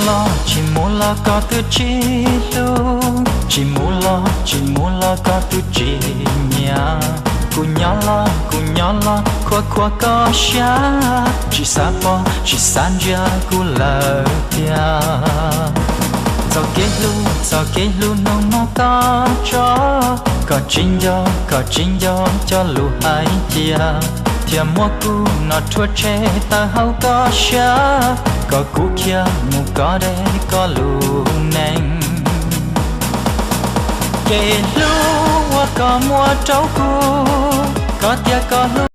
Los tsis mus los koj twb tsis hlub, tsis mus los tsis mus los koj twb tsis nyiam. Kuv nyob los kuv nyob los khuav khuav koj siab, tsis xav pom tsis xav ntsia kuv lawm tiag. Txoj kev hlub txoj kev hlub hnub no koj tso, koj tsis nco koj tsis nco cov lus hais tiag, thiaj muab kuv no rhuav tshem tawm hauv koj siab, kom kuv khiav mus koj deb koj lub neej. Kev hlub uas koj muab rau kuv, koj tias koj hlub